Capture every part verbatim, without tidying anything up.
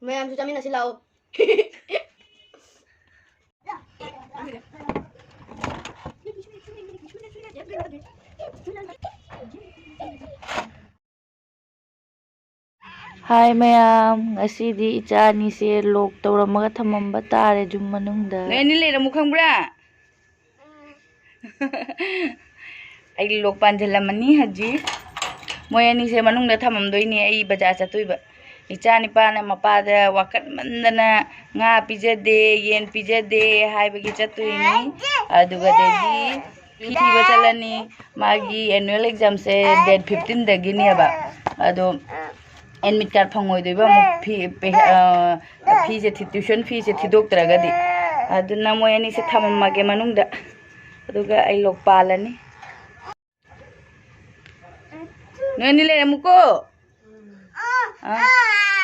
ꯃꯌꯥꯝꯁꯨ ꯆꯥꯃꯤꯟꯅꯁꯤ ꯂꯥꯛꯑꯣ꯫ ꯍꯥꯏ ꯃꯌꯥꯝ, ꯉꯁꯤꯗꯤ ꯏꯆꯥ ꯑꯅꯤꯁꯦ ꯂꯣꯛ ꯇꯧꯔꯝꯃꯒ ꯊꯝꯃꯝꯕ ꯇꯥꯔꯦ ꯌꯨꯝ ꯃꯅꯨꯡꯗ꯫ ꯅꯣꯏ ꯑꯅꯤ ꯂꯩꯔꯝꯃꯨ ꯈꯪꯕ꯭ꯔꯥ? ꯑꯩ ꯂꯣꯛ ꯄꯥꯟꯁꯤꯜꯂꯝꯃꯅꯤ ꯍꯧꯖꯤꯛ꯫ ꯃꯣꯏ ꯑꯅꯤꯁꯦ ꯃꯅꯨꯡꯗ ꯊꯝꯃꯝꯗꯣꯏꯅꯦ, ꯑꯩ ꯕꯖꯥꯔ ꯆꯠꯇꯣꯏꯕ꯫ ꯏꯆꯥ ꯅꯤꯄꯥꯅ ꯃꯄꯥꯗ ꯋꯥꯀꯠꯃꯟꯗꯅ ꯉꯥ ꯄꯤꯖꯗꯦ, ꯌꯦꯟ ꯄꯤꯖꯗꯦ ꯍꯥꯏꯕꯒꯤ ꯆꯠꯇꯣꯏꯅꯤ꯫ ꯑꯗꯨꯒꯗꯤ ꯐꯤ ꯊꯤꯕ ꯆꯠꯂꯅꯤ꯫ ꯃꯥꯒꯤ annual examꯁꯦ date fifteenꯗꯒꯤꯅꯦꯕ꯫ ꯑꯗꯣ admit card ꯐꯪꯉꯣꯏꯗꯣꯏꯕ ꯑꯃꯨꯛ ꯐꯤ, ꯄꯩ-, ꯑ, ꯐꯤꯁꯦ ꯊꯤ-, tuition feeꯁꯦ ꯊꯤꯗꯣꯛꯇ꯭ꯔꯒꯗꯤ꯫ ꯑꯗꯨꯅ ꯃꯣꯏ ꯑꯅꯤꯁꯦ ꯊꯝꯃꯝꯃꯒꯦ ꯃꯅꯨꯡꯗ꯫ ꯑꯗꯨꯒ ꯑꯩ ꯂꯣꯛ ꯄꯥꯜꯂꯅꯤ꯫ ꯅꯣꯏ ꯑꯅꯤ ꯂꯩꯔꯝꯃꯨꯀꯣ꯫ ꯑ,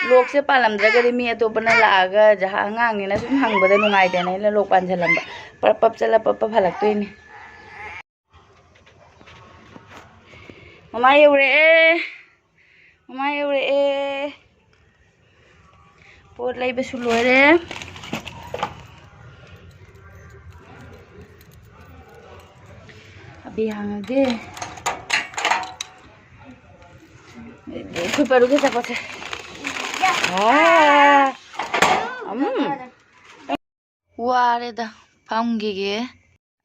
ꯂꯣꯛꯁꯦ ꯄꯥꯜꯂꯝꯗ꯭ꯔꯒꯗꯤ ꯃꯤ ꯑꯇꯣꯞꯄꯅ ꯂꯥꯛꯑꯒ ꯖꯍꯥ ꯑꯉꯥꯡꯅꯤꯅ ꯁꯨꯝ ꯍꯪꯕꯗ ꯅꯨꯡꯉꯥꯏꯇꯦꯅ ꯑꯩꯅ ꯂꯣꯛ ꯄꯥꯟꯁꯤꯜꯂꯝꯕ꯫ ꯄꯔꯞ ꯄꯞ ꯆꯠꯂ ꯄꯞ ꯄꯞ ꯍꯜꯂꯛꯇꯣꯏꯅꯤ꯫ ꯃꯃꯥ ꯌꯧꯔꯛꯑꯦ꯫ ꯃꯃꯥ ꯌꯧꯔꯛꯑꯦ꯫ ꯄꯣꯠ ꯂꯩꯕꯁꯨ ꯂꯣꯏꯔꯦ꯫ ꯑꯕꯤ ꯍꯥꯡꯉꯒꯦ꯫ ꯑꯩꯈꯣꯏ ꯄꯔꯨꯒꯤ ꯑꯆꯥꯄꯣꯠꯁꯦ꯫ ꯑꯥ꯫ ꯎꯝ꯫ ꯋꯥꯔꯦꯗ, ꯐꯝꯈꯤꯒꯦ꯫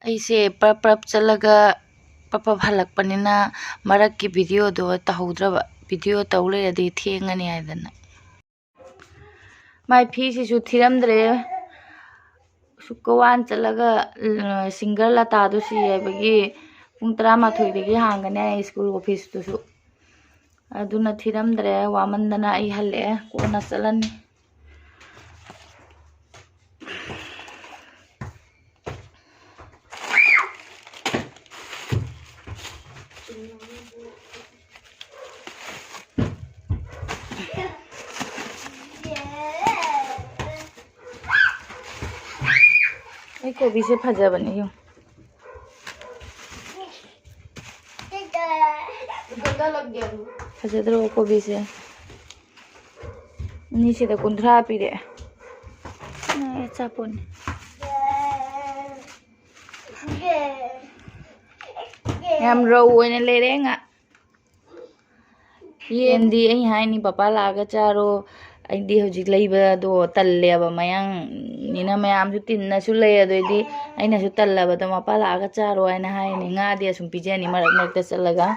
ꯑꯩꯁꯦ ꯄ꯭ꯔꯞ ꯄ꯭ꯔꯞ ꯆꯠꯂꯒ ꯄ꯭ꯔꯞ ꯄ꯭ꯔꯞ ꯍꯜꯂꯛꯄꯅꯤꯅ ꯃꯔꯛꯀꯤ videoꯗꯣ ꯇꯧꯍꯧꯗ꯭ꯔꯕ꯫ Video ꯇꯧ ꯂꯩꯔꯗꯤ ꯊꯦꯡꯉꯅꯤ ꯍꯥꯏꯗꯅ꯫ ꯃꯥꯏ ꯐꯤꯁꯤꯁꯨ ꯊꯤꯔꯝꯗ꯭ꯔꯦ꯫ ꯁꯨꯛꯀ ꯋꯥꯅ ꯆꯠꯂꯒ, ꯑ, singer ꯂꯇꯥꯗꯣ ꯁꯤ ꯍꯥꯏꯕꯒꯤ ꯄꯨꯡ ꯇꯔꯥꯃꯥꯊꯣꯏꯗꯒꯤ ꯍꯥꯡꯒꯅꯤ ꯍꯥꯏ school officeꯇꯨꯁꯨ꯫ ꯑꯗꯨꯅ ꯊꯤꯔꯝꯗ꯭ꯔꯦ, ꯋꯥꯃꯟꯗꯅ ꯑꯩ ꯍꯜꯂꯛꯑꯦ, ꯀꯣꯟꯅ ꯆꯠꯂꯅꯤ꯫ ꯑꯩ ꯀꯣꯕꯤꯁꯦ ꯐꯖꯕꯅꯦ, ꯌꯦꯡꯉꯨ꯫ ꯐꯖꯗ꯭ꯔꯣ ꯀꯣꯕꯤꯁꯦ? ꯑꯅꯤꯁꯤꯗ ꯀꯨꯟꯊ꯭ꯔꯥ ꯄꯤꯔꯛꯑꯦ꯫ ꯑꯦ, ꯑꯆꯥꯄꯣꯠꯅꯤ꯫ ꯌꯥꯝ ꯔꯧ ꯑꯣꯏꯅ ꯂꯩꯔꯦ ꯉꯥ꯫ ꯌꯦꯟꯗꯤ ꯑꯩ ꯍꯥꯏꯅꯤ, "ꯄꯄꯥ ꯂꯥꯛꯑꯒ ꯆꯥꯔꯣ, ꯑꯩꯗꯤ ꯍꯧꯖꯤꯛ ꯂꯩꯕꯗꯣ ꯇꯜꯂꯦꯕ, ꯃꯌꯥꯡꯅꯤꯅ ꯃꯌꯥꯝꯁꯨ ꯇꯤꯟꯅꯁꯨ ꯂꯩ, ꯑꯗꯩꯗꯤ ꯑꯩꯅꯁꯨ ꯇꯜꯂꯕꯗꯣ ꯃꯄꯥ ꯂꯥꯛꯑꯒ ꯆꯥꯔꯣ" ꯍꯥꯏꯅ ꯍꯥꯏꯅꯤ꯫ ꯉꯥꯗꯤ ꯑꯁꯨꯝ ꯄꯤꯖꯅꯤ ꯃꯔꯛ ꯃꯔꯛꯇ ꯆꯠꯂꯒ꯫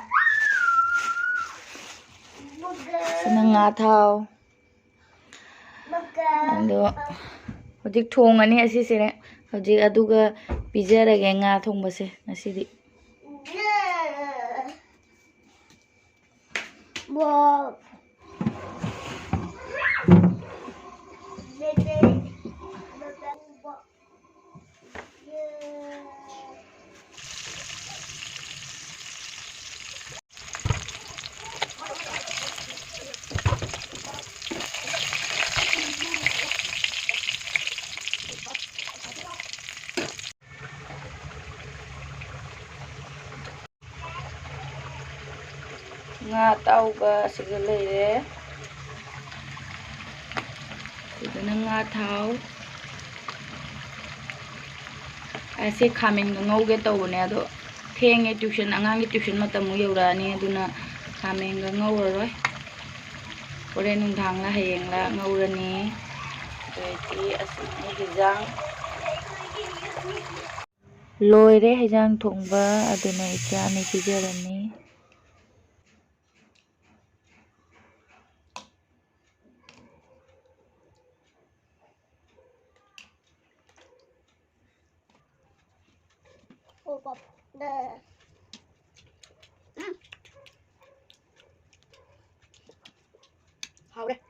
ꯁꯤꯅ ꯉꯥ ꯊꯥꯎ꯫ ꯑꯗꯣ ꯍꯧꯖꯤꯛ ꯊꯣꯡꯉꯅꯤ ꯑꯁꯤꯁꯦ꯫ ꯍꯧꯖꯤꯛ ꯑꯗꯨꯒ ꯄꯤꯖꯔꯒꯦ ꯉꯥ ꯊꯣꯡꯕꯁꯦ ꯉꯁꯤꯗꯤ꯫ ꯉꯥ ꯑꯇꯥꯎꯕ ꯑꯁꯤꯒ ꯂꯩꯔꯦ꯫ ꯁꯤꯗꯅ ꯉꯥ ꯊꯥꯎ꯫ ꯑꯁꯤ ꯈꯥꯃꯦꯟꯒ ꯉꯧꯒꯦ ꯇꯧꯕꯅꯦ, ꯑꯗꯣ ꯊꯦꯡꯉꯦ, tuition, ꯑꯉꯥꯡꯒꯤ tuition ꯃꯇꯝ ꯑꯃꯨꯛ ꯌꯧꯔꯛꯑꯅꯤ, ꯑꯗꯨꯅ ꯈꯥꯃꯦꯟꯒ ꯉꯧꯔꯔꯣꯏ꯫ ꯍꯣꯔꯦꯟ ꯅꯨꯡꯗꯥꯡꯂ ꯍꯌꯦꯡꯂ ꯉꯧꯔꯅꯤ꯫ ꯑꯗꯩꯗꯤ ꯑꯁꯤꯅ ꯍꯤꯟꯖꯥꯡ꯫ ꯂꯣꯏꯔꯦ ꯍꯤꯟꯖꯥꯡ ꯊꯣꯡꯕ, ꯑꯗꯨꯅ ꯏꯆꯥ ꯑꯅꯤ ꯄꯤꯖꯔꯅꯤ꯫ ꯎꯝ꯫ ꯍꯥꯎꯔꯦ꯫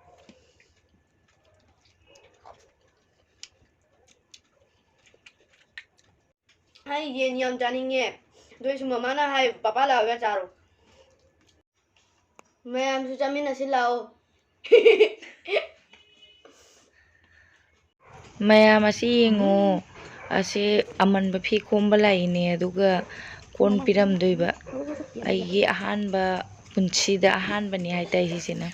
ꯑꯩ ꯌꯦꯟ ꯌꯥꯝ ꯆꯥꯅꯤꯡꯉꯦ꯫ ꯑꯗꯨ ꯑꯣꯏꯁꯨ ꯃꯃꯥꯅ ꯍꯥꯏ, "ꯄꯄꯥ ꯂꯥꯛꯑꯒ ꯆꯥꯔꯣ"꯫ ꯃꯌꯥꯝꯁꯨ ꯆꯥꯃꯤꯟꯅꯁꯤ ꯂꯥꯛꯑꯣ꯫ ꯃꯌꯥꯝ ꯑꯁꯤ ꯌꯦꯡꯉꯨ꯫ ꯑꯁꯤ ꯑꯃꯟꯕ ꯐꯤ ꯈꯣꯝꯕ ꯂꯥꯛꯏꯅꯦ, ꯑꯗꯨꯒ ꯀꯣꯟ ꯄꯤꯔꯝꯗꯣꯏꯕ꯫ ꯑꯩꯒꯤ ꯑꯍꯥꯟꯕ, ꯄꯨꯟꯁꯤꯗ ꯑꯍꯥꯟꯕꯅꯤ ꯍꯥꯏꯇꯥꯏ ꯁꯤꯁꯤꯅ꯫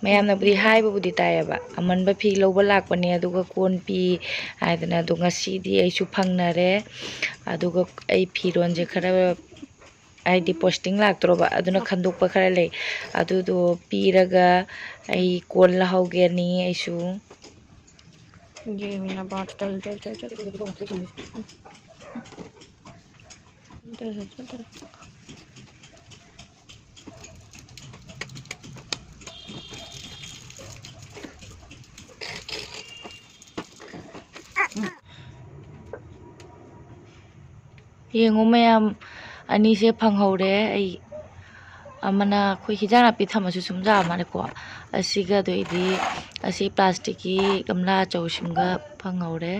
ꯃꯌꯥꯝꯅꯕꯨꯗꯤ ꯍꯥꯏꯕꯕꯨꯗꯤ ꯇꯥꯏꯌꯦꯕ, ꯑꯃꯟꯕ ꯐꯤ ꯂꯧꯕ ꯂꯥꯛꯄꯅꯦ, ꯑꯗꯨꯒ ꯀꯣꯟ ꯄꯤ ꯍꯥꯏꯗꯅ꯫ ꯑꯗꯣ ꯉꯁꯤꯗꯤ ꯑꯩꯁꯨ ꯐꯪꯅꯔꯦ꯫ ꯑꯗꯨꯒ ꯑꯩ ꯐꯤꯔꯣꯟꯁꯦ ꯈꯔ ꯍꯥꯏꯗꯤ posting ꯂꯥꯛꯇ꯭ꯔꯣꯕ, ꯑꯗꯨꯅ ꯈꯟꯗꯣꯛꯄ ꯈꯔ ꯂꯩ꯫ ꯑꯗꯨꯗꯣ ꯄꯤꯔꯒ ꯑꯩ ꯀꯣꯟ ꯂꯧꯍꯧꯒꯦꯅꯤ ꯑꯩꯁꯨ꯫ ये मेरा bottle दे दे दे। ꯌꯦꯡꯉꯣ ꯃꯌꯥꯝ, ꯑꯅꯤꯁꯦ ꯐꯪꯍꯧꯔꯦ꯫ ꯑꯩ ꯑꯃꯅ ꯑꯩꯈꯣꯏ ꯍꯤꯟꯖꯥꯡ ꯅꯥꯄꯤ ꯊꯝꯃꯁꯨ ꯁꯨꯝ ꯌꯥꯕ ꯃꯥꯜꯂꯦꯀꯣ꯫ ꯑꯁꯤꯒ ꯑꯗꯩꯗꯤ ꯑꯁꯤ plasticꯀꯤ ꯒꯝꯂꯥ ꯑꯆꯧꯕꯁꯤꯃꯒ ꯐꯪꯍꯧꯔꯦ꯫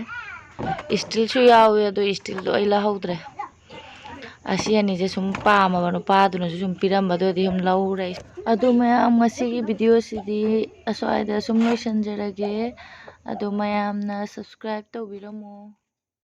Steelꯁꯨ ꯌꯥꯎꯋꯦ, ꯑꯗꯣ steelꯗꯣ ꯑꯩ ꯂꯧꯍꯧꯗ꯭ꯔꯦ꯫ ꯑꯁꯤ ꯑꯅꯤꯁꯦ ꯁꯨꯝ ꯄꯥꯝꯃꯕ ꯅꯨꯄꯥꯗꯨꯅꯁꯨ ꯁꯨꯝ ꯄꯤꯔꯝꯕ, ꯑꯗꯨꯗꯤ ꯁꯨꯝ ꯂꯧꯔꯦ꯫ ꯑꯗꯣ ꯃꯌꯥꯝ, ꯉꯁꯤꯒꯤ videoꯁꯤꯗꯤ ꯑꯁ꯭ꯋꯥꯏꯗ ꯁꯨꯝ ꯂꯣꯏꯁꯤꯟꯖꯔꯒꯦ꯫ ꯑꯗꯣ ꯃꯌꯥꯝꯅ subscribe ꯇꯧꯕꯤꯔꯝꯃꯣ꯫